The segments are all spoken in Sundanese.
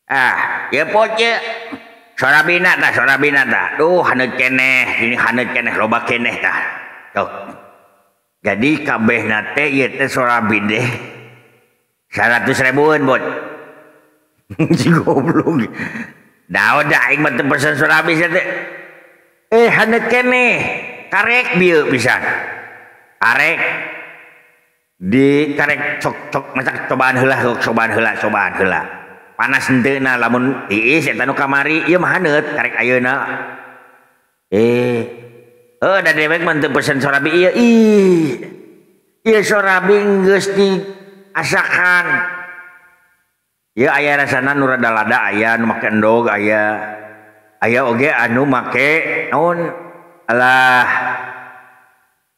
Ah, ieu pot ieu. Sorabina tah, sorabina tah. Duh, haneut keneh, ini haneut keneh, loba keneh tah. Tuh. Jadi kabehna teh ieu teh sorabi deh. 100 ribuan, Bot. Si goblok. Daun dah aing mah teu pesen sorabi sia teh. Eh, haneut keneh. Karek bieu pisan. Karek di karek cok-cok masak cobaan heula, cobaan heula, cobaan heula. Panas henteu na lamun tiis eta nu kamari ieu mah haneut karek ayeuna. Eh, heuh da dewek mah teu pesen sorabi ieu. Ih. Ieu sorabi geus diasakan. Ieu aya rasana nu rada lada aya nu make endog aya. Aya oge anu make naon alah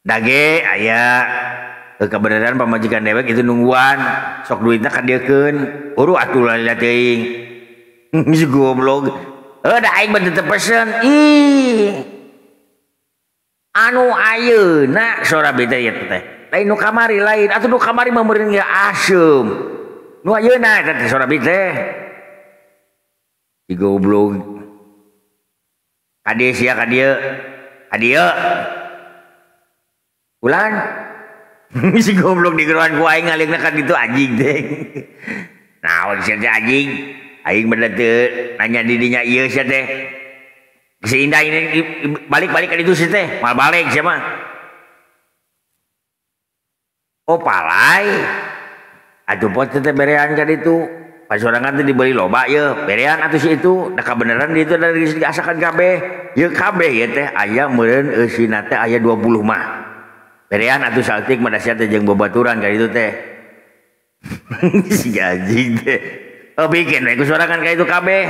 dage aya. Kebenaran pamajikan dewek itu nungguan sok duitna kadieukeun uru atuh lila teuing. Si goblok. Heuh da aing mah teu pesen. Ih. Anu ayeuna sorabi teh ieu teh. Lain nu kamari lain atuh nu kamari mah meureun ge aseum. Nu ayeuna eta teh sorabi teh. Si goblok. Ka dieu sia ka dieu. Ka dieu. Ulan. Si goblok di geroan ku aing ngaleungna ka ditu anjing teh. Naon sia teh anjing? Aing bener teu nanya di dinya ieu sia teh. Si Indah ini balik-balik ka ditu sia teh, moal balik sia mah. Oh palai. Atuh pot teh berean ka ditu. Pasorangan teh dibeli loba ieu, berean atuh si itu. Da kabeneran di itu dari diasakan kabeh. Ieu kabeh ieu teh aya meureun eusina teh aya 20 mah. Berean atuh saltik mah da sia teh jeung babaturan ka ditu teh. Si anjing teh. Oh bikin we ku sorangan ka itu kabeh.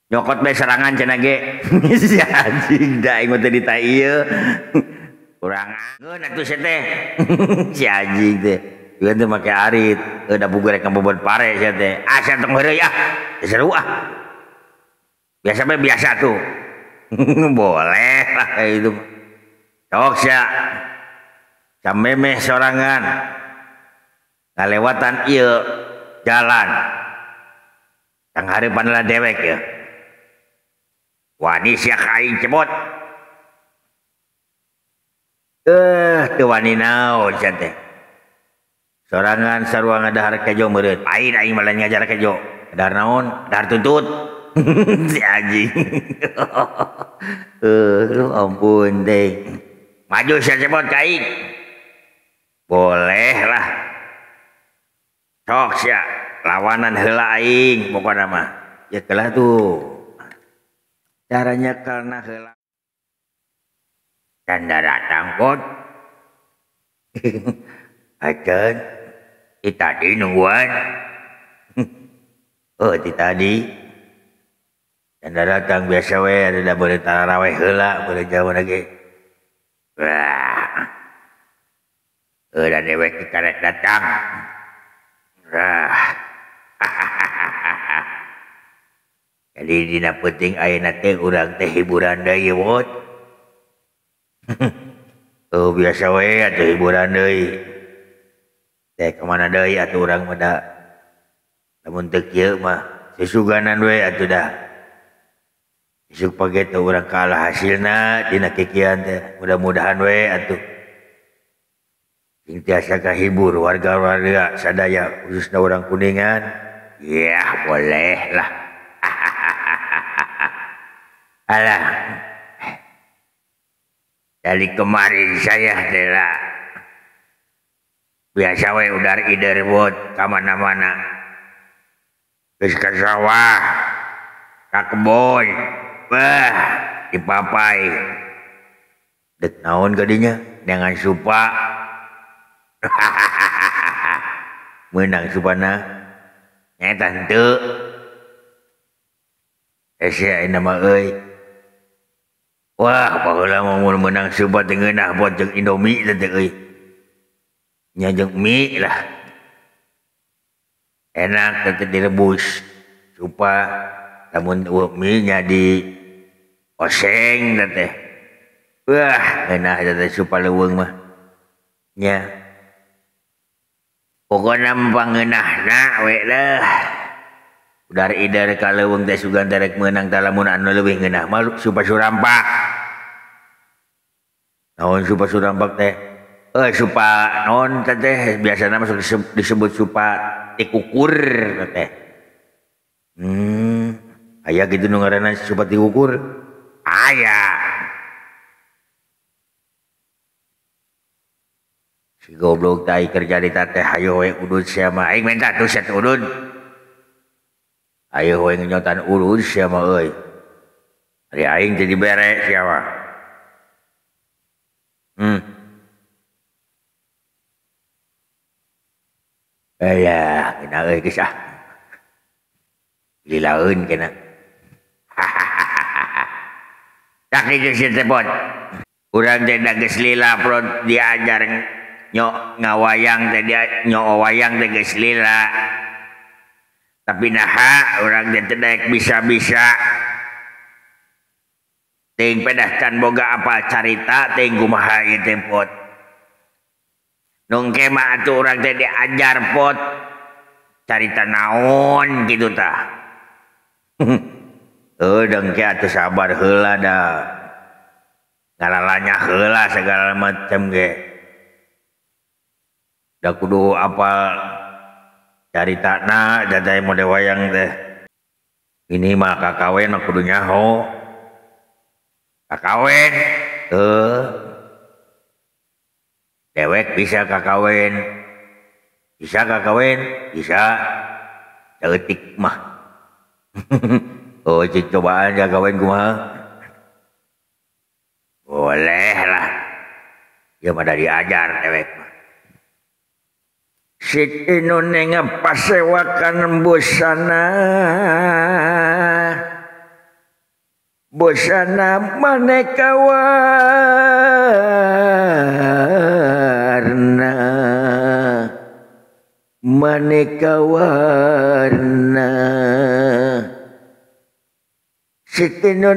Nyokot bae serangan cenah ge. Si anjing da aing mah teh ditai ieu. Kurang angeun atuh sia teh. Si anjing teh. Ieu teh make arit, da bugu rek ngabobot pare sia teh. Ah sia tong heureuy ah. Seru ah. Biasa bae biasa tuh. Boleh lah kayak itu. Cok sia. Samemeh sorangan. Ngalewatan ieu jalan. Tang hareupan lah dewek ieu. Wani sia ka aing cebot. Teu wani naon sia teh. Sorangan sarua ngadahar kejo meureun. Lain aing mah lain ngajar kejo. Dahar naon? Dahar tuntut. Si anjing. Lu ampun deh. Maju sia cebot ka aing. Boleh lah. Sok sia lawanan heula aing pokona mah. Ya kelah tuh. Caranya karena heula. Tanda datang kot. Acan. Ti tadi nungguan. Oh, ti tadi. Tanda datang biasa we ada boleh taraweh heula, boleh jauh lagi. Wah. Dan dewek karek datang. Wah. Jadi dina penting ayeuna teh urang teh hiburan deui bot. Oh biasa we atuh hiburan deui. Teh kemana deui atuh urang mah da. Lamun teu kieu mah susuganan we atuh dah. Isuk page teh urang kalah hasilna dina kikian teh. Mudah-mudahan we atuh. Sing tiasa kahibur warga-warga sadaya khususna urang Kuningan. Ya boleh lah. Alah. Dari kemarin saya telah biasa we udar ider bot ka mana-mana. Geus ka sawah, ka kebon, bah dipapai. Dek naon gadinya dengan supa. Menang supana nyata henteu. Sia ayeuna mah euy. Wah, baheula mah mun meunang supa teh ngeunah buat jeung Indomie teh euy. Nya jeung mie lah. Enak teh direbus. Supa lamun eueuh mie nya di oseng teh. Wah, ngeunah teh supa leuweung mah. Nya. Pokona pangeunahna we lah. Udar idar ka leuweung teh sugan teh rek meunang tah lamun anu leuwih ngeunah mah supa surampak. Naon supa surampak teh? Supa naon teh biasana masuk disebut supa tikukur teh. Aya kitu nu ngaranna supa tikukur. Aya. Si goblok tai kerja di teh hayo we udud sia mah aing minta tuh sia udud. Ayo we ngenyotan udud sia mah euy. Ari aing teh dibere sia mah. Alah, kena euy geus ah. Lilaeun kena. Tak kitu sia teh pot. Urang teh da geus lila prot diajar nyok ngawayang teh dia nyok wayang teh geus lila. Tapi naha urang teh teu daek bisa-bisa. Teuing pedah can boga apa carita teuing kumaha ieu teh pot. Nungke mah atuh urang teh diajar pot carita naon kitu tah. Dengke atuh sabar heula da. Ngalalanya heula segala macam ge. Da kudu apal caritana jajai mode wayang teh. Ini mah kakawen kudu nyaho. Kakawen dewek bisa kakawen. Bisa kakawen, bisa ceutik mah. Oh, cik cobaan kakawen kumaha? Boleh lah. Ya mah dari ajar dewek mah. Siti nu pasewakan busana. Busana maneka warna. Maneka warna. Siti nu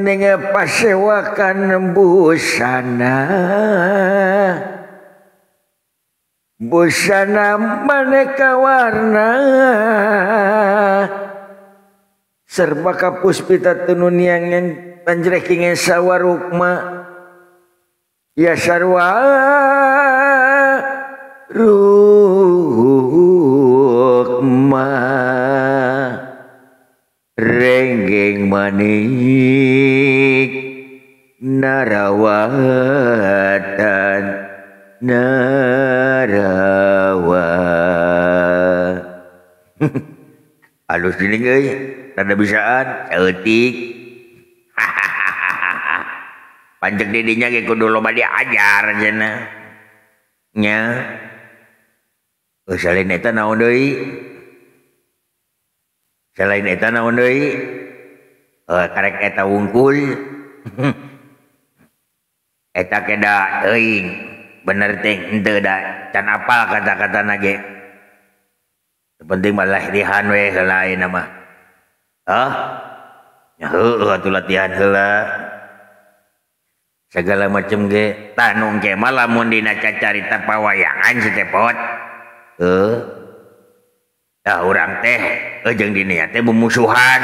pasewakan busana. Busana maneka warna. Serba kapuspita tunun yang panjrekingen sawarukma. Ya sarwa rukma. Renggeng manik narawatan narawa. Alus gini euy, tanda bisaan saeutik. Pancek didinya ge kudu loba diajar cenah. Nya. Selain eta naon deui? Selain eta naon deui? Karek eta wungkul. Eta keda teuing. Bener teh henteu da can apal kata-katana ge. Penting mah latihan we heula ayeuna mah. Hah? Nya heueuh atuh latihan heula. Segala macam ge tah nu engke mah lamun dina cacarita pawayangan si teh pot. Heuh. Tah urang teh jeung dina teh bumusuhan.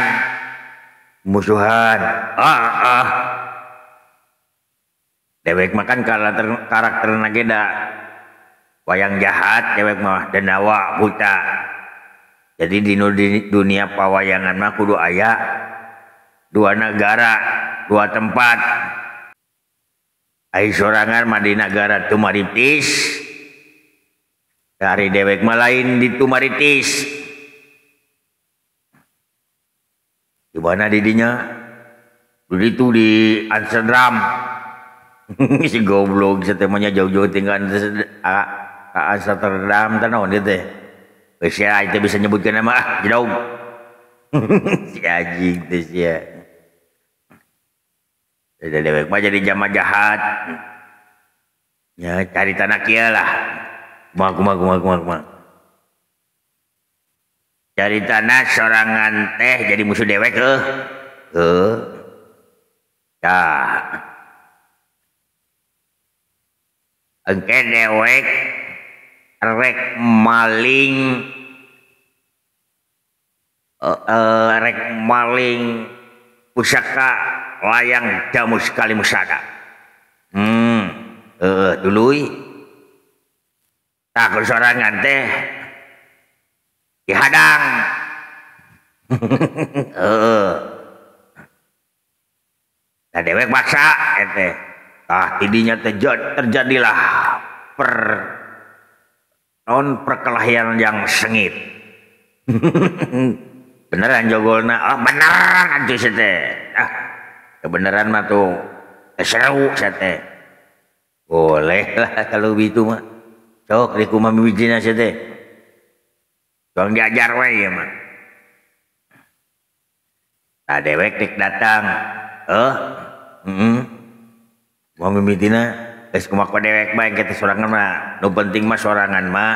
Musuhan. Ah ah. Dewek makan karakter ge da wayang jahat dewek mah denawa buta. Jadi di dunia pawayangan mah kudu aya dua negara, dua tempat. Ai sorangan mah di nagara Tumaritis. Dari dewek mah lain di Tumaritis. Di mana didinya? Di itu di Amsterdam. Si goblok setemanya jauh-jauh tinggal ka Amsterdam teh naon ieu teh. Geus sia teh bisa nyebutkeun nama ah jauh. Si anjing teh sia. Jadi dewek mah jadi jama jahat. Ya cari tanah kieu lah. Kumaha kumaha kumaha kumaha kumaha. Cari tanah sorangan teh jadi musuh dewek heuh. Heuh. Tah. Engke dewek rek maling rek maling pusaka layang Jamus Kalimusada. Tuluy tah sorangan teh dihadang. Nah dewek maksa ente. Tah tidinya terjadilah perkelahian yang sengit. Beneran jogolna? Oh, beneran atuh sia teh. Ah, kebeneran mah tuh seru sia teh. Boleh lah kalau gitu mah. Sok di kumaha mimijina sia teh. Tong diajar we ieu mah. Tah dewek dik datang. Mau mimitina geus kumaha dewek bae kita sorangan mah. Nu penting mah sorangan mah.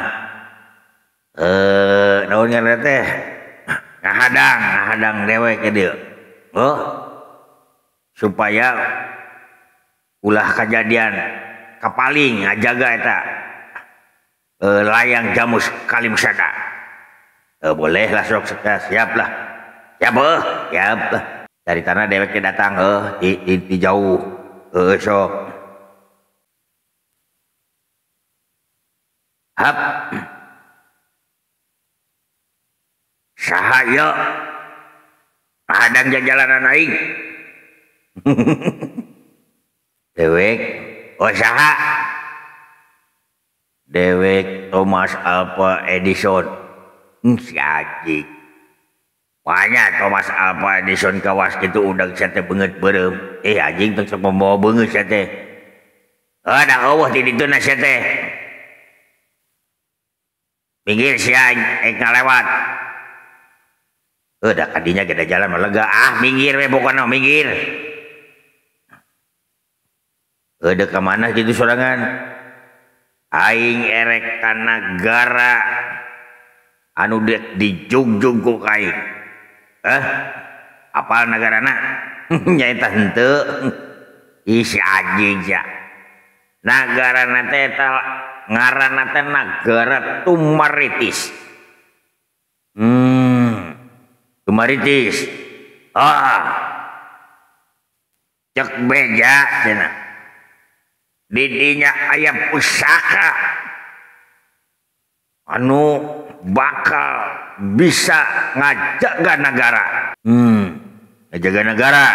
Naon ngaranna teh? Ngahadang dewek ke dieu. Oh. Supaya ulah kejadian kapaling ngajaga eta layang Jamus Kalimusada. Boleh lah sok siap lah. Siap siap lah. Dari tanah dewek datang di jauh. Sok. Hap. Saha ieu? Hadang jajalanan aing. Dewek, oh saha? Dewek Thomas Alva Edison. Si anjing. Banyak Thomas Alva Edison kawas gitu udang sia teh beungeut beureum. Anjing tong sok membawa beungeut sia teh. Da eueuh di dituna sia teh. Minggir sia ek ngalewat. Da kadinya gede jalan mah lega. Ah, minggir we pokona minggir. Dek ka mana kitu sorangan? Aing erek ka nagara anu dek dijugjug ku aing. Apal nagarana? Nyaeta henteu. Ih si anjing sia. Nagarana teh eta ngaranna teh nagara Tumaritis. Tumaritis. Ah. Cek beja cenah. Didinya aya pusaka anu bakal bisa ngajaga negara. Ngajaga negara.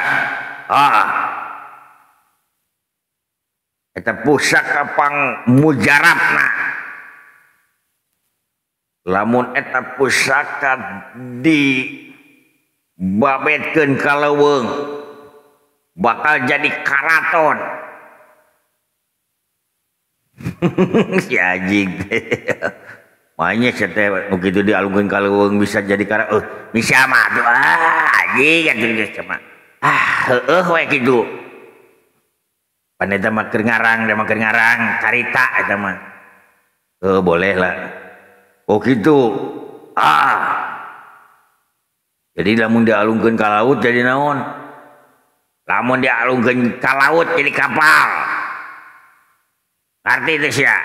Ah. Eta pusaka pang mujarabna. Lamun eta pusaka di babetkeun ka leuweung bakal jadi karaton. Si anjing teh. Makanya sia teh nu kitu dialungkeun ka leuweung bisa jadi karaton. Bisa mah atuh anjing atuh geus mah. Ah, heueuh we kitu. Pan eta mah keur ngarang, da mah keur ngarang carita eta mah. Boleh lah. Oh gitu. Ah. Jadi lamun dialungkeun ka laut jadi naon? Lamun dialungkeun ka laut jadi kapal. Ngerti teh sia?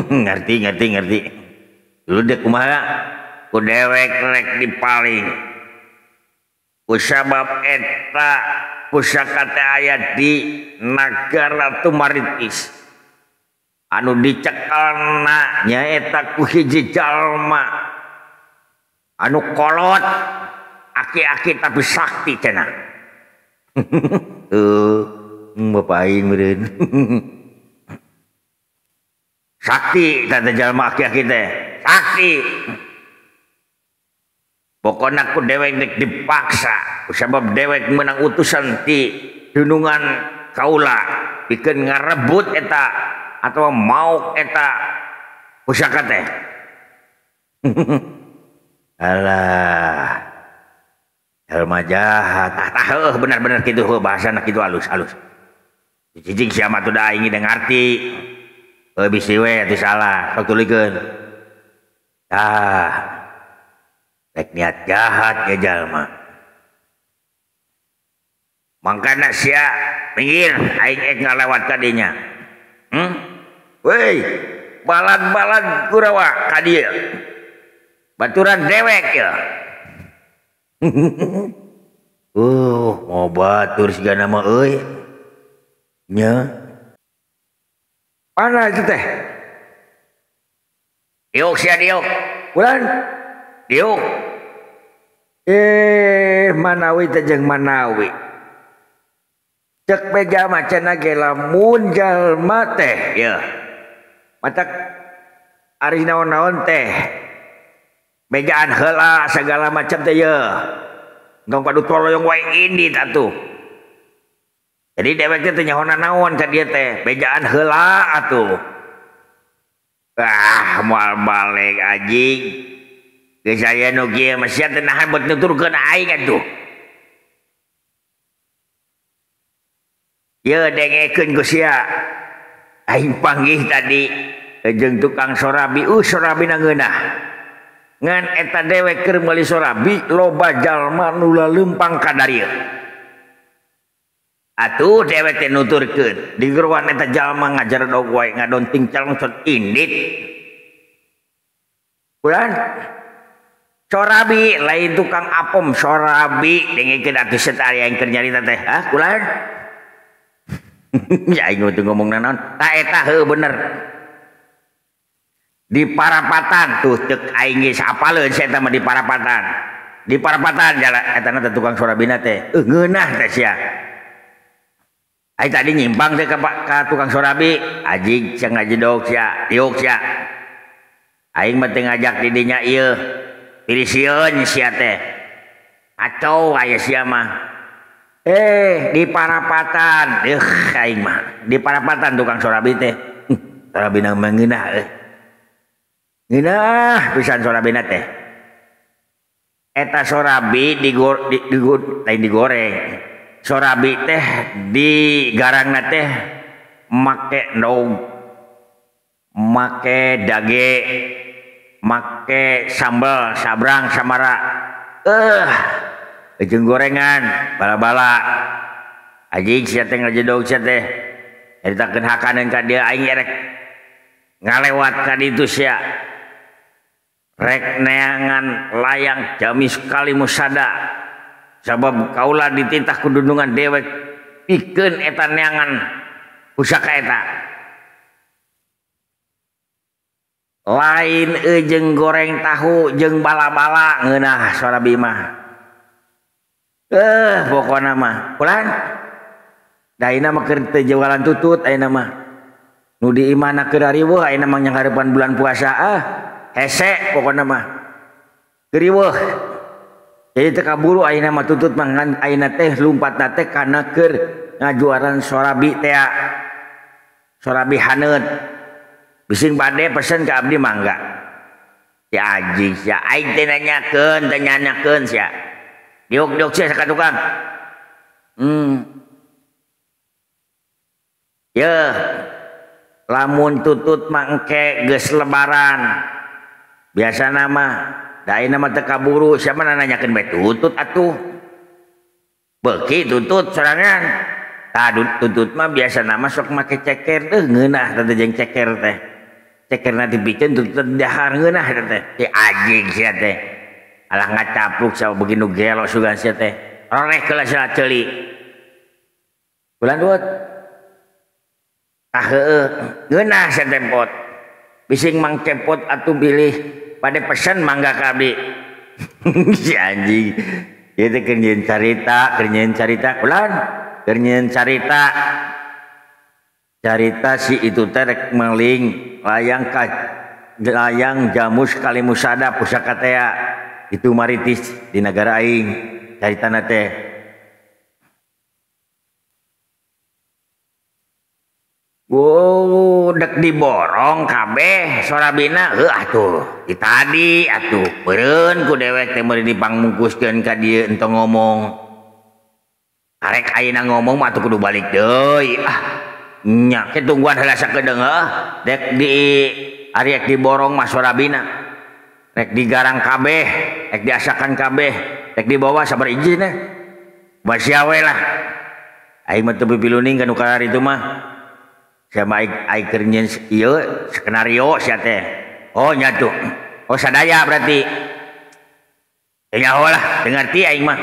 Ngerti. Dulu dek kumaha? Ku dewek rek dipaling. Ku sabab eta pusaka teh aya di nagara Tumaritis. Anu dicekelna nyaeta ku hiji jalma anu kolot aki-aki tapi sakti cenah. Bapak aing meureun. Sakti teh jalma aki-aki teh. Sakti. Pokona ku dewek dek dipaksa sabab dewek menang utusan ti dunungan kaula pikeun ngarebut eta atau mau eta pusaka teh. Alah. Jelma jahat. Tah heuh bener-bener kitu heuh bahasana kitu alus-alus. Cicing sia mah tuh da aing geus ngarti. Heuh bisi we atuh salah, sok tuluykeun. Tah. Rek niat jahat ya jalma. Mangkana sia minggir aing ek ngalewat ka dinya. Woi, balad-balad Kurawa ka dieu. Baturan dewek ya. Mau batur sigana mah euy. Nya. Mana itu teh? Diuk sia diuk. Bulan diuk. Manawi teh jeung Manawi. Cek beja mah cenah ge lamun jalma teh yeuh. Matak ari naon-naon teh. Bejaan heula segala macam teh yeuh. Entong padu toloyong wae indit atuh. Jadi dewek teh teu nyaho naon ka dieu teh, bejaan heula atuh. Ah, moal balik anjing. Geus aya nu kieu mah sia teh nahan buat nuturkeun aing atuh. Yeuh dengekeun ku sia. Aing panggih tadi jeung tukang sorabi, sorabina ngeunah. Ngan eta dewek keur meuli sorabi loba jalma nu laleumpang ka darieu. Atuh dewek teh nuturkeun, di geroan eta jalma ngajar dog wae ngadonting calongcot indit. Bulan sorabi lain tukang apem sorabi dengekeun atuh set aya yang keur nyarita teh. Hah, kulan? Ya aing teu ngomong naon. Ta eta heuh bener. Di parapatan tuh cek aing geus apaleun sia eta mah di parapatan. Di parapatan jalan eta na teh tukang sorabina teh. Ngeunah teh sia. Aing tadi nyimpang teh ka tukang sorabi, anjing sia ngajedog sia, diuk sia. Aing mah teu ngajak di dinya ieu. Pirisieun sia teh. Kacau aya sia mah. Di parapatan, aing mah. Di parapatan tukang sorabi teh. Sorabina mah ngeunah euy. Ngeunah pisan sorabina teh. Eta sorabi lain digoreng. Sorabi teh digarangna teh make endog, make dage, make sambal sabrang samara. Jeung gorengan bala-bala. Anjing sia teh ngajedog sia teh. Nyaritakeun hakaneun ka dieu aing erek ngalewat ka ditu sia. Rek neangan layang jamis kalimusada. Sabab kaula dititah ku dundungan dewek pikeun eta neangan pusaka eta. Lain jeung goreng tahu jeung bala-bala ngeunah sorabi mah. Pokona mah kulan. Da ayeuna mah keur teu jualan tutut ayeuna mah. Nu di imahna keur riweuh ayeuna mah nyanghareupan bulan puasa hese pokona mah. Keur riweuh. Jadi teu kaburu ayeuna mah tutut mah ngan ayeuna teh lumpatna teh kana keur ngajuaran sorabi teh. Sorabi haneut. Bising bade pesen ka abdi mangga. Si anjing sia aing teh nanyakeun teh nanyakeun sia. Diuk-diuk sia ka tukang. Yeuh. Lamun tutut mah engke geus lebaran. Biasana mah da ayeuna mah teu kaburu siapa nanyakeun bae tutut atuh. Beuki tutut sorangan. Tah tutut mah biasana mah sok make ceker teh ngeunah teh jeung ceker teh. Cekerna dibikeun tutut dahar ngeunah teh. Si anjing sia teh. Alah ngacapluk sia beginu gelo sugan sia teh. Roreh keula sia ceuli. Bulan duit. Tah heueuh ngeunah sia teh pot. Bising mang cepot atuh bilih pada pesen mangga ka abdi. Si anjing. Ieu teh keur nyieun carita, ulan keur nyieun carita. Carita si itu teh rek meling layang ka layang jamus kalimusada pusaka teh itu maritis di nagara aing caritana teh. Wow, dek diborong kabeh sorabina heuh atuh. Di tadi atuh beureun ku dewek teh meuli dipangmungkuskeun ka dieu entong ngomong. Arek ayeuna ngomong mah atuh kudu balik deui. Ah, nya ke tungguan heula sakedeung heuh. Dek di arek diborong mah sorabina. Rek digarang kabeh, rek diasakan kabeh, rek dibawa sabar izin eh. Basia we lah. Aing mah teu pipiluning ka nu kararitu mah. Sama aing keur nyieun ieu skenario sia teh. Oh nya tuh. Oh sadaya berarti. Nyaho lah, teu ngarti aing mah.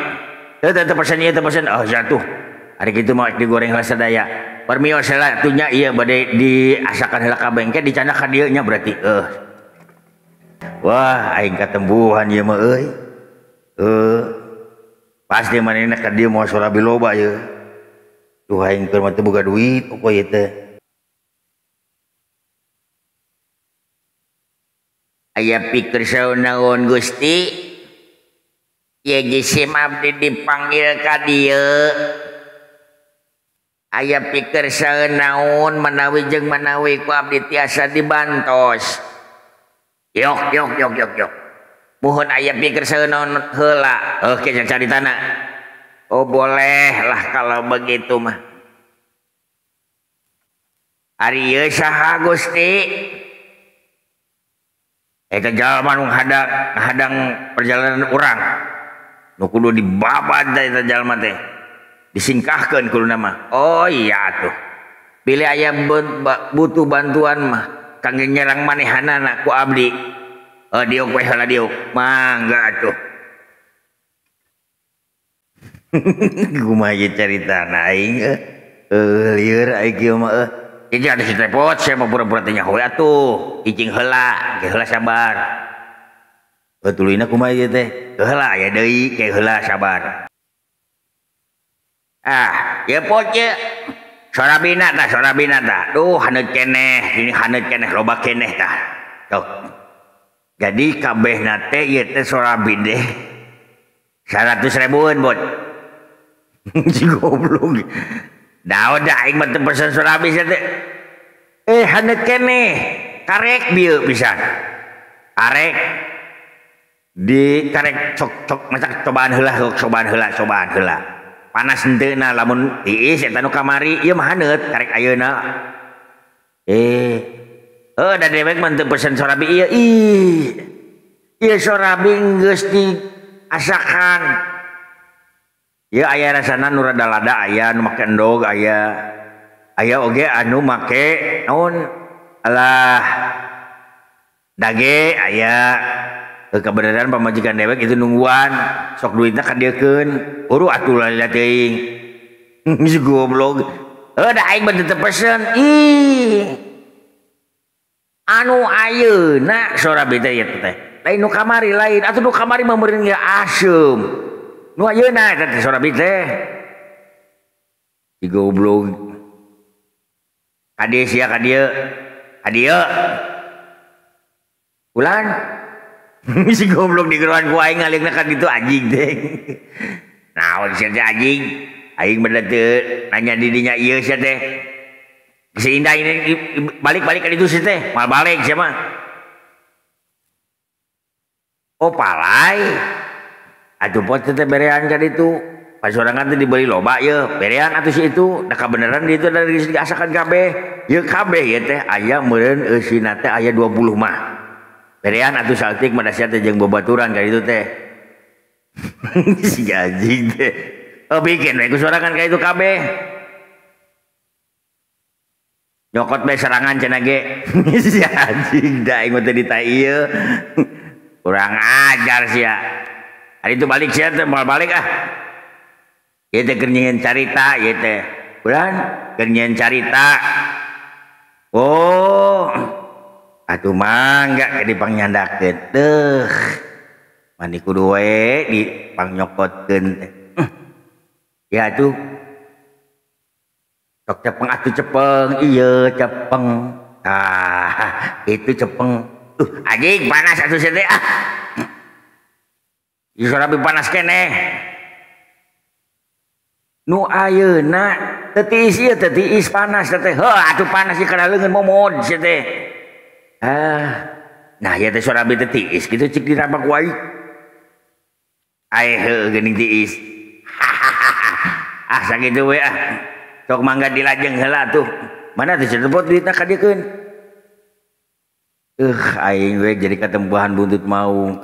Teu teu pesen ieu teu pesen. Oh nya tuh. Ari kitu mah digoreng heula sadaya. Permios heula atuh nya ieu bade diasakan heula ka bengke dicandak ka dieu nya berarti. Wah, aing katembuhan ieu mah euy. Pasti manehna ka dieu moal surabi loba ieu. Duh aing keur mah teu boga duit pokok ieu teh. Aya pikir saeunaon Gusti? Ieu jisim abdi dipanggil ka dieu. Aya pikir saeunaon manawi jeung manawi ku abdi tiasa dibantos. Yok yok yok yok yok. Muhun aya pikir saeunaon heula. Oke caritana. Oh boleh lah kalau begitu mah. Ari ieu saha Gusti? Eta jalma nu hadang perjalanan urang. Nu kudu dibabad eta jalma teh. Disingkahkeun kudu nama. Oh iya tuh. Bilih aya butuh bantuan mah kangge nyerang manehanana ku abdi. Oh diuk we heula diuk. Mangga atuh. Kumaha ieu caritana aing lieur aing kieu mah Jadi ada si repot, saya mau pura-pura tanya we atuh. Icing heula, ge heula sabar. Tuluyna kumaha ieu teh? Heula aya deui, ge heula sabar. Ah, ieu pot ieu. Sorabina tah, sorabina tah. Duh, haneut keneh, ini haneut keneh, loba keneh tah. Tuh. Jadi kabehna teh ieu teh sorabi deh. 100 ribuan, bot. Si goblok. Daud aing mah teu pesen surabi sia teh. Haneut keneh. Karek bieu pisan. Karek di karek cok cok masak cobaan heula, cobaan heula, cobaan heula. Panas henteu na lamun tiis eta nu kamari ieu mah haneut karek ayeuna. Da dewek mah teu pesen surabi ieu. Ih. Ieu surabi geus diasakan. Ya aya rasana nu rada lada aya nu make endog aya. Aya oge anu make naon alah dage aya. Kebenaran pamajikan dewek itu nungguan sok duitna kadieukeun uru atuh lila teuing. Si goblok. Da aing mah teu pesen. Ih. Anu ayeuna surabi teh ieu teh. Lain nu kamari lain atuh nu kamari mah meureun ge aseum. Nu ayeuna eta teh surabi teh. Si goblok. Ka dieu sia ka dieu. Ka dieu. Ulan. Si goblok digeroan ku aing ngaleungna ka ditu anjing teh. Naon sia teh anjing? Aing bener teu nanya di dinya ieu sia teh. Si Indah ini balik-balik ka ditu sia teh, moal balik sia mah. Oh palai. Atuh pot teh berean ka ditu. Pasorangan teh dibeli loba ieu, berean atuh si itu. Da kabeneran di itu dari diasakan kabeh. Ieu kabeh ieu teh aya meureun eusina teh aya 20 mah. Berean atuh saltik mah da sia teh jeung babaturan ka ditu teh. Si anjing teh. Oh bikin we ku sorangan ka ditu kabeh. Nyokot bae serangan cenah ge. Si anjing da aing mah teh ditai ieu. Kurang ajar sia. Hari itu balik sia teh moal balik ah. Ieu teh keur nyieun carita ieu teh. Bulan keur nyieun carita. Oh. Atuh mangga ke dipangnyandakkeun. Deuh. Mani kudu we dipangnyokotkeun teh. Ya atuh. Sok cepeng atuh cepeng, ieu cepeng. Ah, itu cepeng. Anjing panas atuh sia teh ah. Ieu surabi panas keneh. Nu ayeuna teu tiis ieu teu tiis panas teh. Heuh atuh panas ieu kana leungeun momod sia teh. Ah. Nah ieu teh surabi teu tiis kitu cik dirabak ku aing. Ae heuh geuning tiis. Ah sakitu we ah. Sok mangga dilajeng heula atuh. Mana teh cepot duitna ka dieukeun. Aing we jadi katempuhan buntut maung.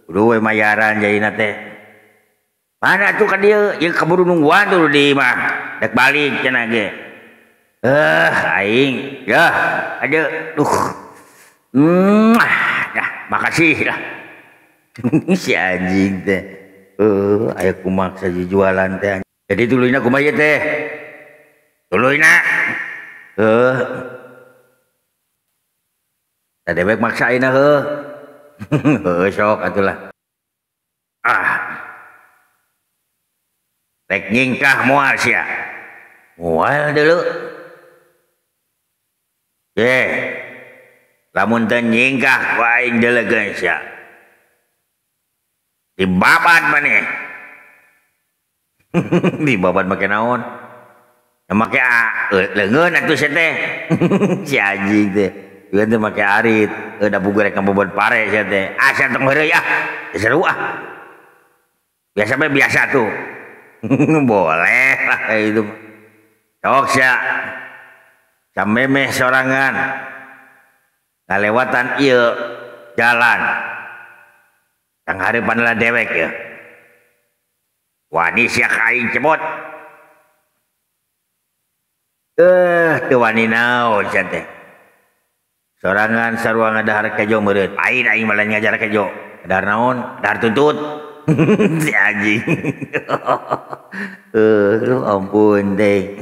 Kudu we mayaran jadina teh. Mana tuh ka dieu ieu kaburu nungguan tuh di imah. Dek balik cenah ge. Aing ya aja duh. Dah makasih lah. Si anjing teh. Aya kumaksa jualan teh. Jadi tuluyna kumaha ieu teh? Tuluyna. Tah dewek maksa ayeuna heuh. Heuh sok atulah. Ah. Rek nyingkah moal sia. Moal deuleu. Ye. Lamun teu nyingkah ku aing deuleukeun sia. Dibabat maneh. Dibabat make naon? Ya make leungeun atuh sia teh. Si anjing teh. Ieu teh make arit, da puguh rek ngabobot pare sia teh. Ah sia tong heureuy ah. Seru ah. Biasa bae biasa tuh. Boleh lah kayak itu. Sok sia. Samemeh sorangan. Ngalewatan ieu jalan. Tang hareupan lah dewek ya. Wani sia ka aing cebot. Teu wani naon sia teh. Sorangan sarua ngadahar kejo meureun. Lain aing mah lain ngajar kejo. Ngadahar naon? Ngadahar tuntut. Si anjing. Lu ampun teh.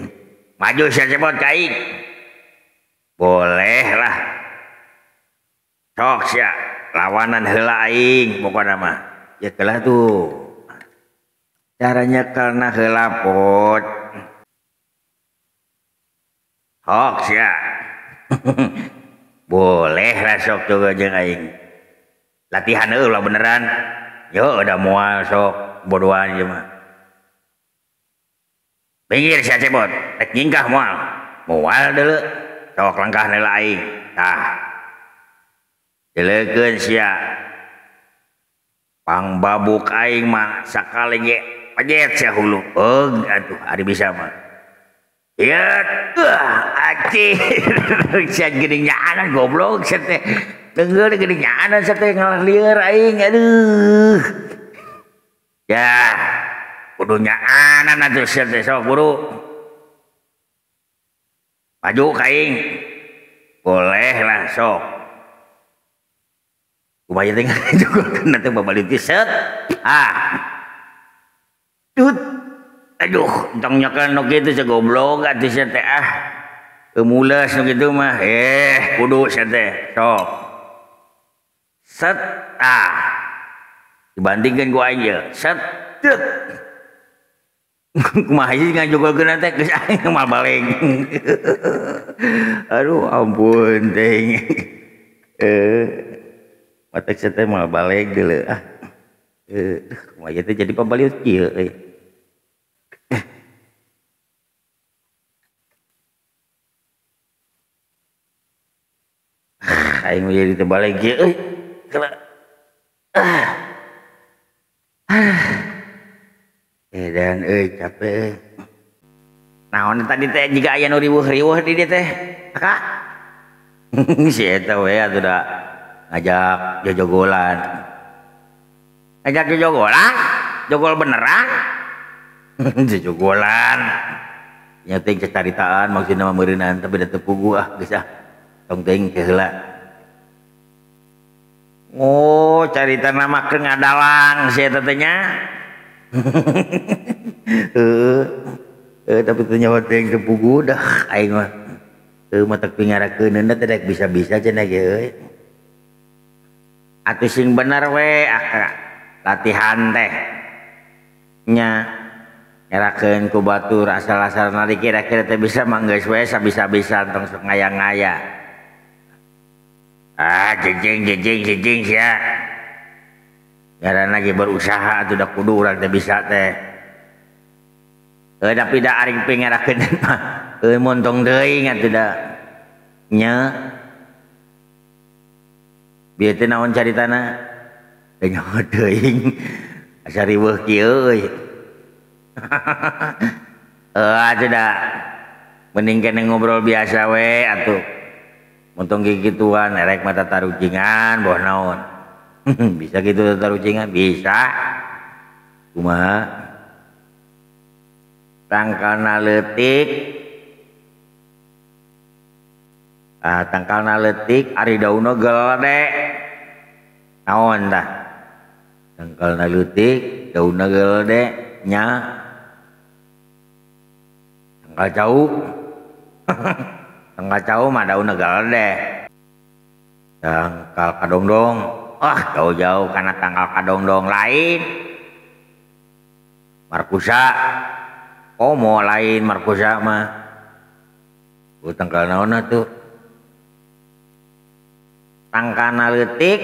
Maju sia cebot ka aing. Boleh lah. Sok sia lawanan heula aing pokona mah. Ya kelah tuh. Caranya karena heula pot. Sok sia. Boleh lah sok tuh jeung aing. Latihan heuh lah beneran. Yo udah moal sok bodohan ieu mah. Pinggir sia cebot, rek nyingkah moal. Moal deuleu. Sok langkah heula aing. Tah. Deleukeun sia. Pangbabuk aing mah sakali ge pejet sia hulu. Eug atuh ari bisa mah. Ieu acih. Sia geuning nyaanan goblok sia teh. Dengeun geuning nyaanan sia teh ngalah lieur aing aduh. Ya, kudu nyaanan atuh sia teh sok buru. Maju ka aing. Boleh lah sok. Kumaha teh ngajogolkeun teh babalik teh set. Ah. Tut. Aduh, entong nyekel nu kitu sia goblok atuh sia teh ah. Mules nu kitu mah. Kudu sia teh. Sok. Set ah. Dibandingkeun ku aing ieu. Set. Tut. Kumaha sih ngajogolkeun teh geus aing moal balik. Aduh ampun teh. Matak sia teh moal balik deuleu ah. Kumaha teh jadi pabaliut kieu euy. Aing mah jadi teu balik kieu euy. Dan euy capek euy. Naon tadi teh jiga aya nu riweuh-riweuh di dieu teh. Kak. Si eta we atuh da ngajak jojogolan. Ngajak jojogolan? Jogol beneran? Jojogolan. Nya teh caritaan maksudna mah meureunan tapi da teu puguh ah geus ah. Tong teuing ke heula. Oh, carita nama keur ngadalang si eta teh nya. Tapi teu nyawa teh teu puguh dah aing mah. Matak pingarakeun teh rek bisa-bisa cenah ge euy. Atuh sing bener we latihan teh. Nya ngerakeun ku batur asal-asalna kira-kira teh bisa mah geus we sabisa-bisa tong sok ngaya-ngaya. Ah, jejeng jejeng jejeng sia. Ngaranna ge berusaha atuh da kudu urang teh bisa teh. Tapi da aring pingarakeun mah montong deui atuh da. Nya. Bieu teh naon caritana? Teu nyaho teuing. Asa riweuh kieu euy. Atuh da mending kene ngobrol biasa we atuh. Montong gigituan erek mata tarucingan boh naon. Bisa gitu tarucingan? Bisa. Kumaha? Tangkalna leutik. Ah, tangkalna leutik ari daunna gede. Naon tah? Tangkalna leutik, daunna gede nya. Tangkal cau. Tangkal cau mah daunna gede. Tangkal kadongdong. Ah, jauh-jauh kana tangkal kadongdong lain. Markusa. Komo lain markusa mah. Oh, tangkal naon atuh? Tangkalna leutik,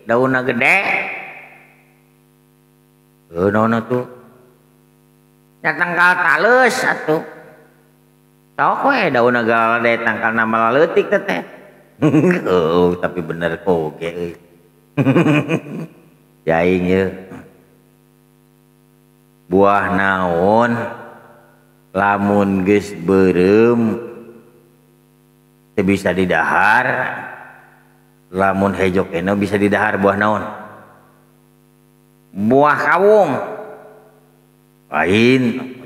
daunna gede. Heuh naon atuh? Nya tangkal taleus atuh. Sok we daunna gede tangkalna malah leutik teh. Oh, tapi bener oge euy. Jaing ieu. Buah naon lamun geus beureum teu bisa didahar, lamun hejo keneh bisa didahar buah naon? Buah kawung. Lain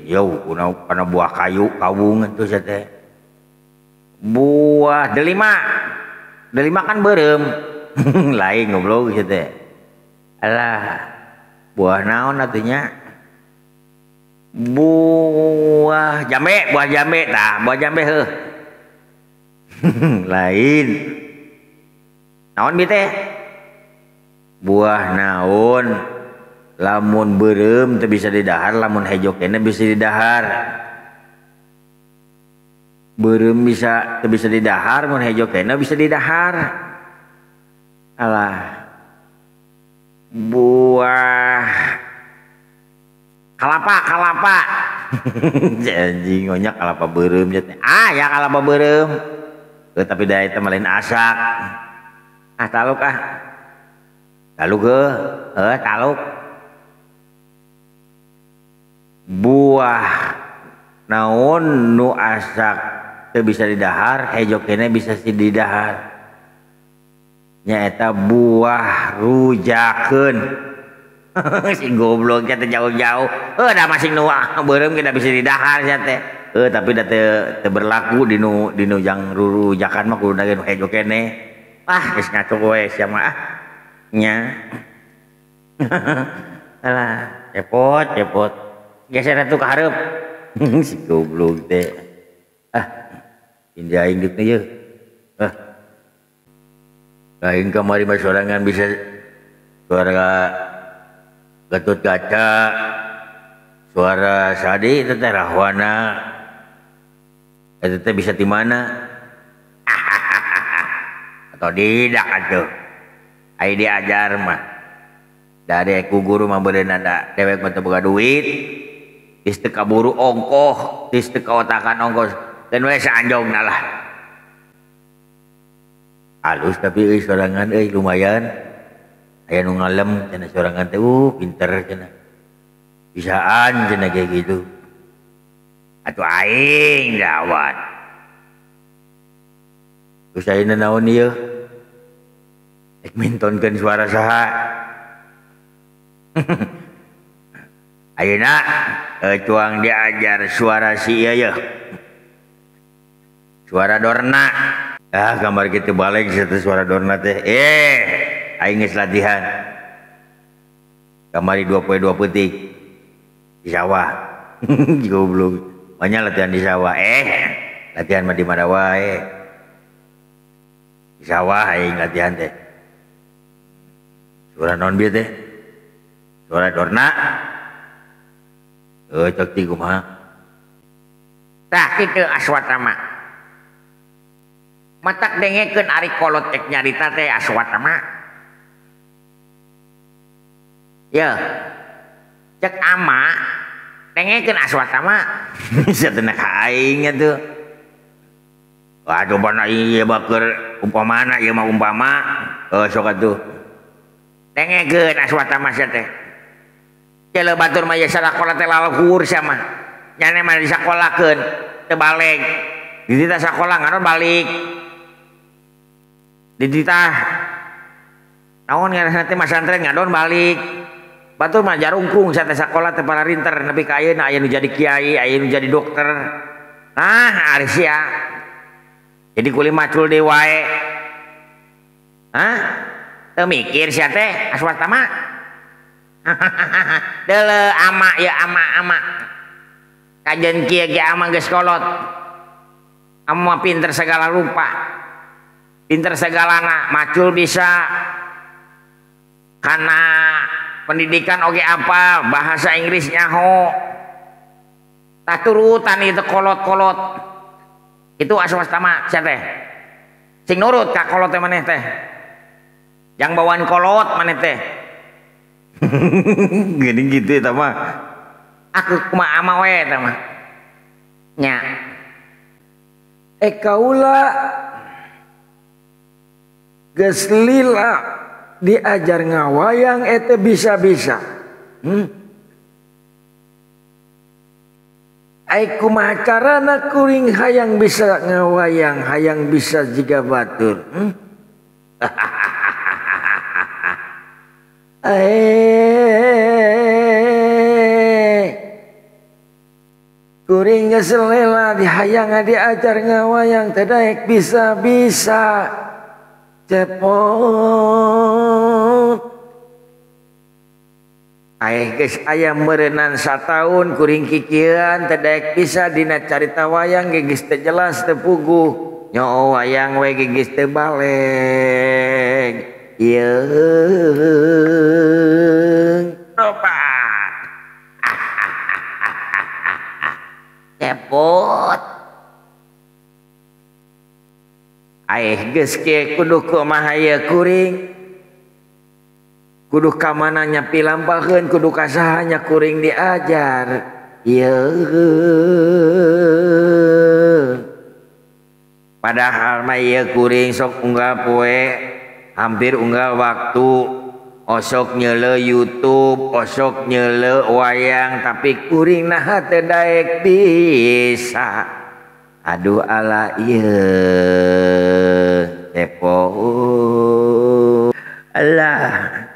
jauh kana buah kayu kawung atuh sia teh. Buah delima. Delima kan beureum. Lain goblok sia teh. Alah, buah naon atuh nya? Buah jambe tah, buah jambe heuh. Lain. Naon bi teh? Buah naon lamun beureum teu bisa didahar, lamun hejo keneh bisa didahar. Beureum bisa teu bisa didahar, mun hejo keneh bisa didahar. Alah. Buah kalapa, kalapa. Anjing ngonyak kalapa beureum nya teh. Ah, ya kalapa beureum. Tapi da eta mah lain asak. Ah, taluk ah. Taluk heuh, taluk. Buah naon nu asak teu bisa didahar, hejo keneh bisa didahar. Nyaeta buah rujakeun. Si goblok teh jauh-jauh. Heuh da masing nu beureum ge da bisa didahar sia teh. Heuh tapi da teu berlaku dinu jang rurujakan mah kuduna ge nu hejo keneh. Ah geus ngaco we sia mah ah. Nya. Alah, cepot cepot. Geser atuh ka hareup. Si goblok teh. Ah, indah aing deuk ieu. Ah. Aing kamari mah sorangan bisa suara Gatot Kaca, suara Sadi itu teh Rahwana. Itu teh bisa di mana? Atau tidak atuh. Ai diajar mah. Dari ku guru mah beureunna da dewek mah teu boga duit. Geus teu kaburu ongkoh, geus teu kaotakan ongkoh. Dan we saanjongna lah. Halus tapi euy sorangan euy lumayan. Aya nu ngalem cenah sorangan teh pinter cenah. Bisaan cenah kayak gitu. Atuh aing dawan. Terus ayeuna naon ieu? Rek mintonkeun suara saha? Ayeuna cuang diajar suara si ieu yeuh. Suara Dorna. Ah kamar kitu balik satu suara Dorna teh. Aing geus latihan. Kamari 2 poe 2 peuting di sawah. Goblok. Banyak latihan di sawah. Latihan mah di mana wae. Di sawah aing latihan teh. Suara naon bieu teh? Suara Dorna. Cek ti kumaha? Tah kitu Aswatama. Matak dengekeun ari kolot cek nyarita teh Aswatama. Ya. Cek ama dengekeun Aswatama. Satena ka aing atuh. Waduh bana ieu baker umpamana ieu mah umpama. Sok atuh. Dengekeun Aswatama sia teh. Cele batur mah ye sakola teh laluhur sia mah. Nyane mah disakolakeun teu balik. Dititah sakola ngaron balik. Dititah naon ngaranna teh masantren ngadon balik. Batur mah jarungkung sia teh sakola teh pararinter nepi ka ayeuna aya nu jadi kiai, aya nu jadi dokter. Nah, ari sia. Jadi kuli macul deui wae. Hah? Teu mikir sia teh Aswatama. Deuleu ama ya ama-ama. Kajen kieu ge ama geus kolot. Ama pinter segala rupa. Pinter segalana, macul bisa. Karena pendidikan oge apa, bahasa Inggris nyaho. Tah turutan itu kolot-kolot. Itu Aswatama sia teh. Sing nurut ka kolot teh maneh teh. Yang bawaan kolot maneh teh. Gini gitu eta mah. Aku kumaha ama we eta mah. Nya. Kaula geus lila diajar ngawayang eta bisa-bisa. Ai kumaha carana kuring hayang bisa ngawayang, hayang bisa jiga batur. Kuring geus lela dihayang diajar ngawayang teu daek bisa-bisa. Cepot. Aeh geus aya meureunnan sataun kuring kikieuan teu daek bisa dina carita wayang ge geus teu jelas teu puguh. Nyoo wayang we ge geus teu baleg. Yeung. Tobat. Cepot. Aeh geus kieu kudu kumaha ieu kuring. Kudu ka mana nya pilampaheun, kudu ka saha nya kuring diajar. Yeung. Padahal mah ieu kuring sok unggal poe, hampir unggal waktu osok nyeuleuh YouTube, osok nyeuleuh wayang, tapi kuring naha teu daek bisa. Aduh ala ieu cepot. Alah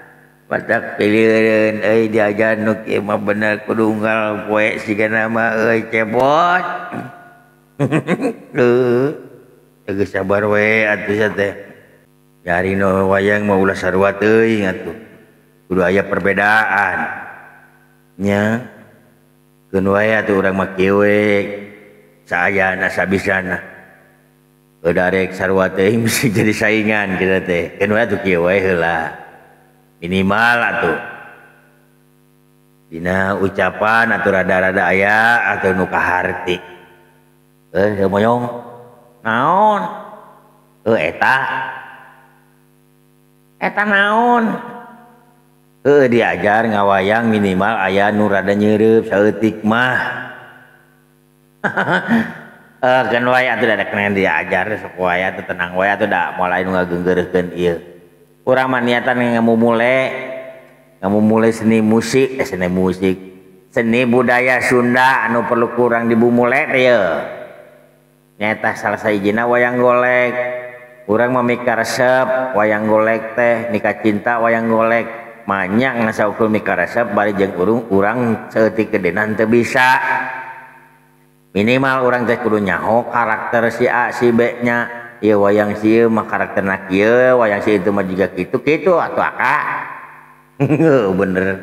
batak pilieun euy diajar nu kieu mah bener kudu unggal poe sigana mah euy cepot. Heuh. Geus sabar we atuh sia teh. Nyari nu wayang mah ulah sarua teuing atuh. Kudu aya perbedaan. Nya. Keun wae atuh urang mah kieu we. Saayana sabisana. Udah rek sarua teuing mesti jadi saingan kita teh. Keun wae atuh kieu we heula. Minimal atuh. Dina ucapan atuh rada-rada aya atuh nu kaharti. Heuh moyong. Naon? Heuh eta. Eta naon? Heuh diajar ngawayang minimal aya nu rada nyeureub saeutik mah. Keun wae atuh da kena diajar sok wae atuh tenang wae atuh da moal aya nu ngageunggeureuhkeun ieu. Urang mah niatan ngamumule seni musik, seni musik, seni budaya Sunda anu perlu kurang dibumule teh yeuh. Nyaeta salah sahijina wayang golek. Urang mah mikaresep wayang golek teh, mika cinta wayang golek. Manya ngasaukeun mikaresep bari jeung urang saeutik gedenan teu bisa. Minimal urang teh kudu nyaho karakter si A si B nya. Ieu wayang si ieu mah karakterna kieu, wayang si itu mah jiga kitu kitu atuh aka. Bener.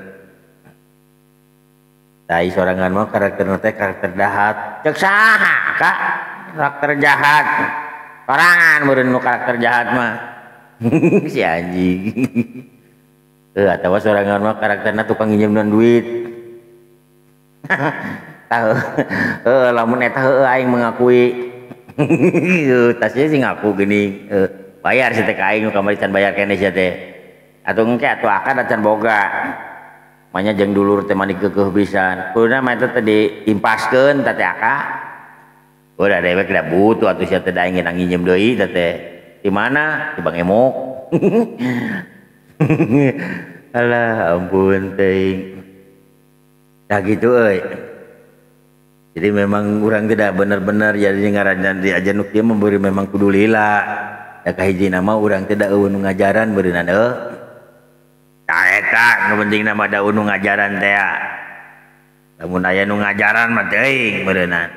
Tai sorangan mah karakterna teh karakter jahat. Cek saha ka? Karakter jahat. Sorangan meureun nu karakter jahat mah. Si anjing. Atawa sorangan mah karakterna tukang nginjemnan duit. Tahu. Lamun eta heueuh aing mengakui. Tasnya sih ngaku gini, bayar si teh ka aing nu kamari can bayar keneh sia teh. Atuh engke atuh akad acan boga. Manya jeung dulur teh mani keukeuh pisan. Kuduna mah eta teh diimpaskeun teh aka. Udah dewek da butuh atuh sia teh da aing nginjem deui teh teh. Di mana? Di Bang Emok. Alah ampun teuing. Nah gitu euy. Jadi memang orang tidak benar-benar jadi ngaran diajar nu kieu memberi memang kudu lila. Da kahiji nama urang tidak eueuh nu ngajaran beureunan heuh. Tah eta nu penting mah da nu ngajaran teh. Lamun aya nu ngajaran mah teuing meureunana.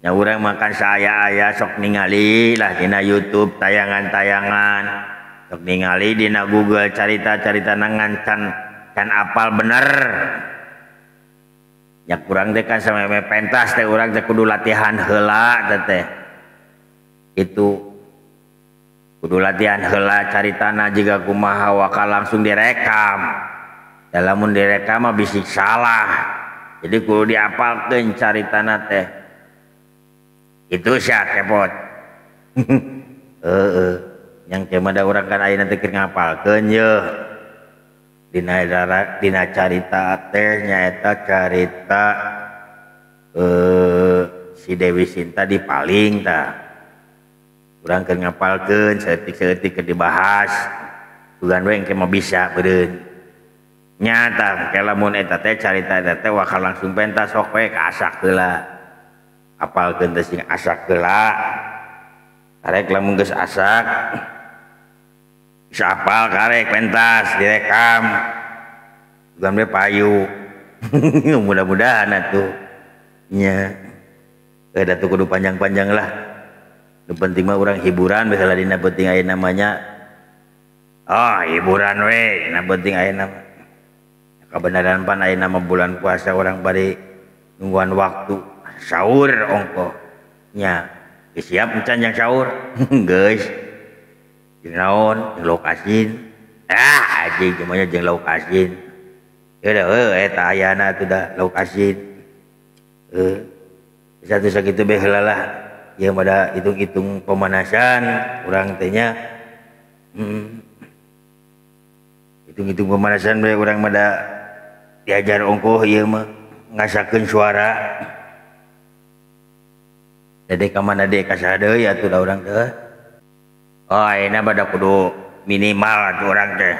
Nya urang makan saaya-aya sok ningali lah dina YouTube tayangan-tayangan. Sok ningali dina Google carita-carita nangan can apal bener. Nya kurang teh kan sameme pentas teh urang teh kudu latihan heula teh. Itu kudu latihan heula caritana jiga kumaha wakal langsung direkam. Da lamun direkam mah bisi salah. Jadi kudu diapalkeun caritana teh. Itu sia kepot. Heeh. Yang teh mah da urang kan ayeuna teh keur ngapalkeun yeuh. Dina carita teh nyaeta carita si Dewi Sinta dipaling tah. Urang keur ngapalkeun saeutik-saeutik keur dibahas. Sugan we engke mah bisa beureun. Nya tah ke lamun eta teh carita eta teh wakal langsung pentas sok we kaasak heula. Apalkeun teh sing asak heula. Karek lamun geus asak bisa apal karek pentas direkam. Sugan we payu. Mudah-mudahan atuh. Nya. Da tuh kudu panjang-panjang lah. Nu penting mah urang hiburan we heula dina penting aya namanya. Oh, hiburan we, na penting aya nama. Kabenaran pan aya nama bulan puasa orang bari nungguan waktu sahur ongkoh. Nya, geus siap encan jang sahur. Geus. Jeung naon? Jeung lauk asin. Ah, anjing cuma jeung lauk asin. Heuh heuh eta ayana atuh da lauk asin. Heuh. Satu sakitu bae heula lah. Ieu mah da hitung-hitung pemanasan urang teh nya. Hitung-hitung pemanasan bae urang mah da diajar ongkoh ieu mah ngasakeun suara. Dede ka mana deui ka saha deui atuh da urang teh. Oh, ayeuna mah da kudu minimal atuh urang teh.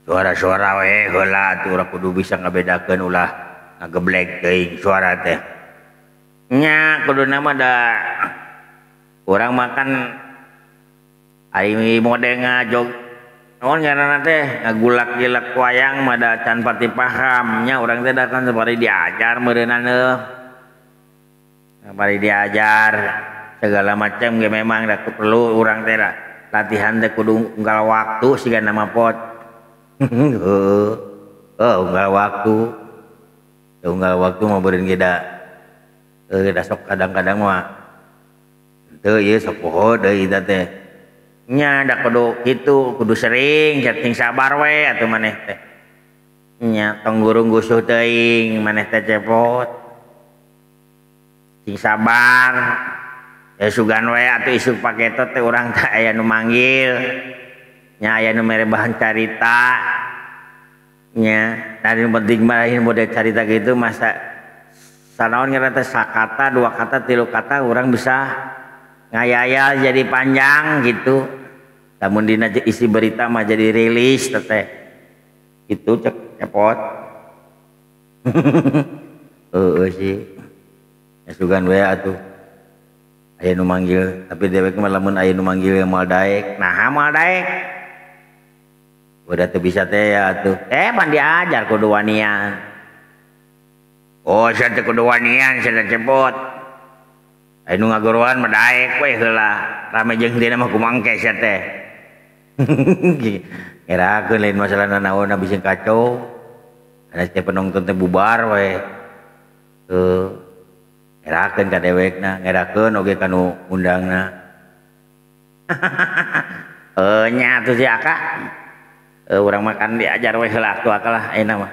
Suara-suara we heula atuh urang kudu bisa ngabedakeun ulah ngageblek teuing suara teh. Nya kuduna mah da urang makan ari mode ngajog naon ngaranna teh ngagulak-gilak wayang mah da can pati paham nya urang teh da kan bari diajar meureunana heuh. Bari diajar segala macam ge memang da perlu urang teh latihan teh kudu unggal waktu siga nama pot. Heuh. Unggal waktu. Unggal waktu mah beureun ge da da sok kadang-kadang mah teu ieu sok poho deui eta teh. Nya da kudu kitu, kudu sering cing sabar we atuh maneh teh. Nya tong gurung gusuh teuing maneh teh cepot. Sing sabar. Ya sugan we atuh isuk paketot teh urang teh aya nu manggil. Nya aya nu mere bahan carita. Nya, da nu penting mah lain mode carita kitu masa sanaon ngaranna teh sakata, dua kata, tilu kata urang bisa ngayayal jadi panjang gitu. Lamun dina isi berita mah jadi rilis teh. Itu cek cepot. Heeh sih. Ya sugan we atuh. Aya nu manggil, tapi dewek mah lamun aya nu manggil moal daek. Naha moal daek? Udah teu bisa teh ya atuh. Pan diajar kudu wanian. Oh, sia teh kudu wanian sia teh cepot. Aya nu ngagoroan mah daek we heula. Rame jeung dina mah kumangke sia teh. Ngerakeun lain masalah nanaon bisi kacau. Ada teh penonton teh bubar we. Heuh. Ngerakeun ka dewekna, ngerakeun oge ka nu undangna. Nya atuh si Aka. Urang makan diajar we heula atuh Aka lah ayeuna mah.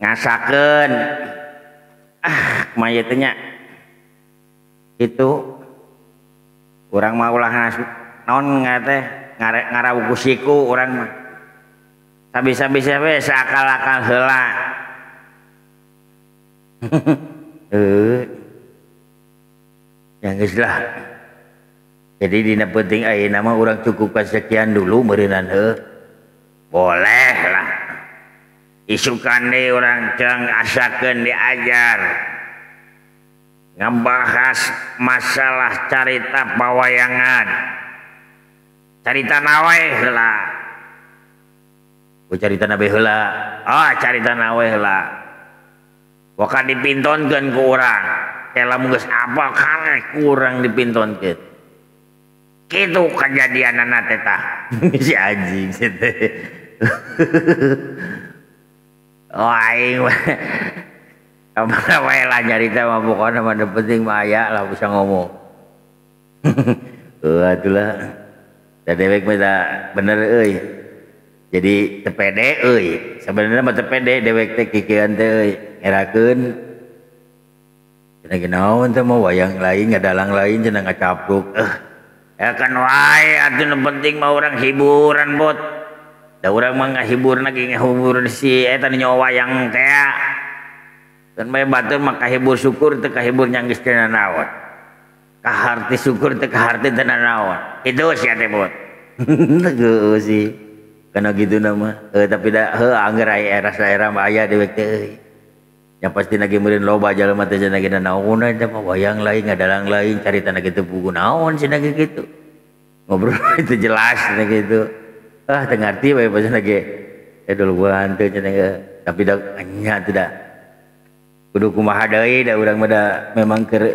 Ngasakeun. Ah, kumaha ieu teh nya? Itu urang mah ulah naon teh ngarawuh ku siku urang mah. Sabisa-bisa we saakal-akal heula. Yang geus lah. Jadi dina penting ayeuna mah urang cukupkan sekian dulu meureunan heuh. Boleh lah. Isukan deui urang ceng asakeun diajar. Ngabahas masalah carita pawayangan. Carita nawe heula. Ku caritana bae heula. Ah caritana we heula. Waka dipintonkeun ku urang. Teh lamun geus apal karek ku urang dipintonkeun. Kitu kajadianana teh tah. Si anjing si teh. Oh aing mah. Kamana wae lah nyarita mah pokona mah nu penting mah aya lah bisa ngomong. Heuh atulah. Da dewek mah da bener euy. Jadi teu pede euy. Sabenerna mah teu pede dewek teh kikieuan teh euy. Ngerakeun cenah ge naon teh mah wayang lain ngadalang lain cenah ngacapruk. Ya kan wae atuh nu penting mah urang hiburan bot. Da urang mah ngahiburna ge ngahibur si eta nu nyawa wayang teh. Dan bae batur mah kahibur syukur teu kahibur nya geus teu nanaon. Kaharti syukur teu kaharti teu nanaon. Itu sia teh bot. Heueuh sih. Kana kitu na mah. Heuh tapi da heuh angger aya era mah aya dewek teh euy. Yang pasti lagi meureun loba jalma teh cenah ge naonan teh mah wayang lain ngadalang lain caritana ge teu pugu naon cenah ge kitu. Ngobrol itu jelas cenah kitu. Ah teu ngarti we cenah ge. Duluan teh cenah ge. Tapi da nya teh da. Kudu kumaha deui da urang mah da memang keur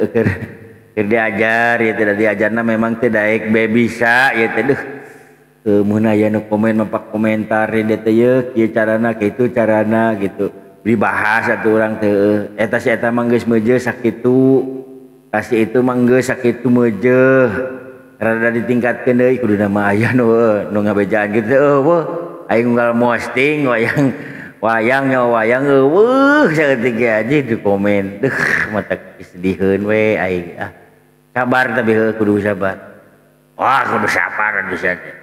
diajar ya teh da diajarna memang teh daek be bisa ya teh deuh. Mun aya nu komen mapak komentar di teh ye kieu carana kitu carana gitu. Dibahas atuh urang teh eta si eta mah geus meujeuh sakitu. Kasih itu mah geus sakitu meujeuh. Rada ditingkatkeun deui kuduna mah aya nu ngabejaan kitu eueuh. Aing unggal posting wayang wayang nyawa wayang eueuh saeutik ge anjing di komen. Deuh mata kesediheun we aing ah. Sabar tapi heuh kudu sabar. Wah kudu sabar bisa teh.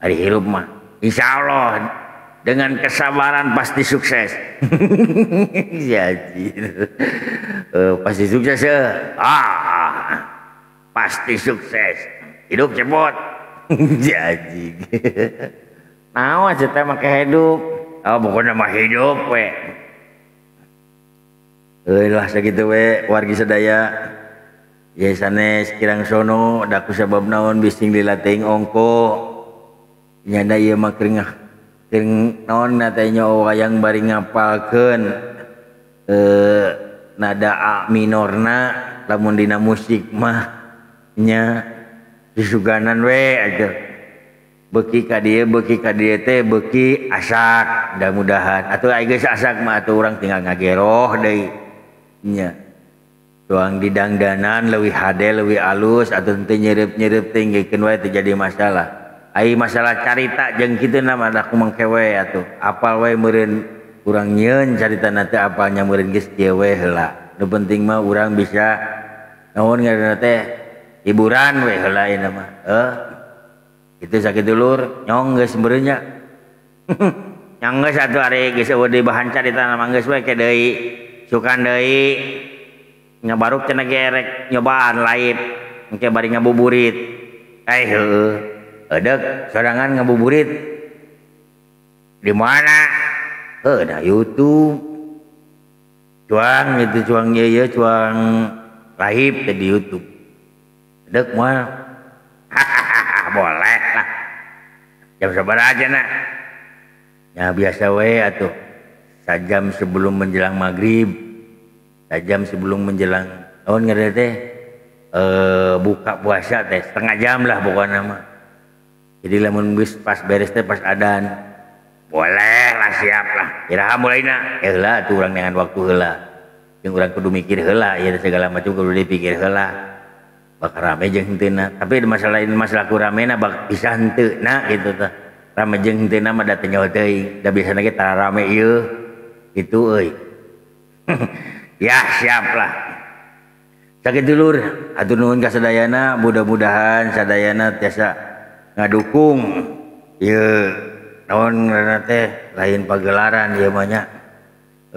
Ari hirup mah insyaallah dengan kesabaran pasti sukses. Jadi pasti sukses ya. Ah, pasti sukses. Hidup cepot. Jadi naon cenah make hidup. Oh pokoknya mah hidup we. Euy lah sakitu we wargi sadaya. Ye sanes kirang sono da ku sabab naon bising dilatih ongko. Nyanda ieu mah keur naon na teh nya wayang bari ngapalkeun nada A minorna lamun dina musik mah nya disuganan we atuh. Beuki ka dieu teh beuki asak mudah-mudahan atuh ai geus asak mah atuh urang tinggal ngageroh deui nya. Tuang didangdanan leuwih hade leuwih alus atuh teu nyeureub-nyeureub teh ngeukeun wae teu jadi masalah. Ai masalah carita jeung kitu na mah da kumang kewe atuh. Apal we meureun urang nyieun caritana teh apalnya meureun geus kieu we heula. Nu penting mah urang bisa naon ngaranna teh hiburan we heula ieu mah. Heuh. Kitu sakitu lur, nyong geus meureun nya. Nyong geus atuh ari geus eueuh deui bahan caritana mah geus we ke deui. Sukan deui nyabaruk cenah ge rek nyobaan live engke bari ngabuburit. Eh heueuh. Edek sorangan ngabuburit di mana? Dah YouTube. Cuang itu cuang ieu ieu cuang live teh di YouTube. Edek mah. Boleh lah. Jam sabaraha cenah? Ya biasa we atuh. Sajam sebelum menjelang maghrib. Sajam sebelum menjelang naon ngaranna teh? Buka puasa teh setengah jam lah pokokna mah. Jadi lamun geus pas beres teh pas adan. Boleh lah siap lah. Iraha mulaina? Heula atuh urang neangan waktu heula. Jeung urang kudu mikir heula ieu segala macam kudu dipikir heula. Bakal rame jeung henteuna. Tapi masalah ini masalah ku ramena bak bisa henteuna gitu tah. Rame jeung henteuna mah da teu nyaho teuing. Da biasana ge tara rame ieu. Kitu euy. Ya siap lah. Sakitu lur, hatur nuhun ka sadayana, mudah-mudahan sadayana tiasa ngadukung ieu naon ngaranna teh lain pagelaran ieu mah nya.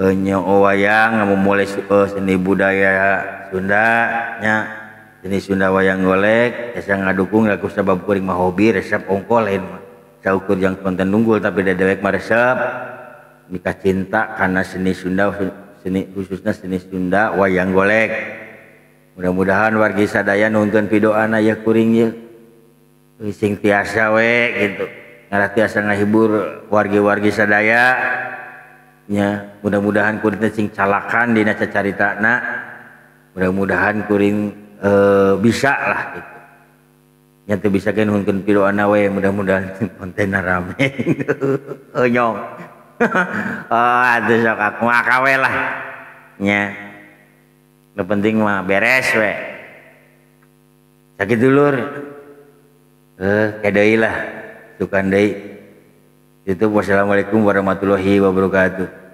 Nyoo wayang ngamumule seni budaya Sunda nya, seni Sunda wayang golek tiasa ngadukung ku sabab kuring mah hobi resep ongko lain mah. Saukur jang konten unggul tapi da dewek mah resep nikah cinta karena seni Sunda, seni khususnya seni Sunda wayang golek. Mudah-mudahan wargi sadaya nonton video ana ya kuring ye sing tiasa we gitu. Ngarah tiasa ngahibur wargi-wargi sadaya nya, mudah-mudahan kuring teh sing calakan dina cacaritana, mudah-mudahan kuring bisa lah gitu nya, teu bisa ge nuhunkeun pidoana we, mudah-mudahan kontenna rame nyong. Oh atuh sok aku mah we lah nya, nu penting mah beres we. Sakitu dulur, deui lah, sukan deui itu. Wassalamualaikum warahmatullahi wabarakatuh.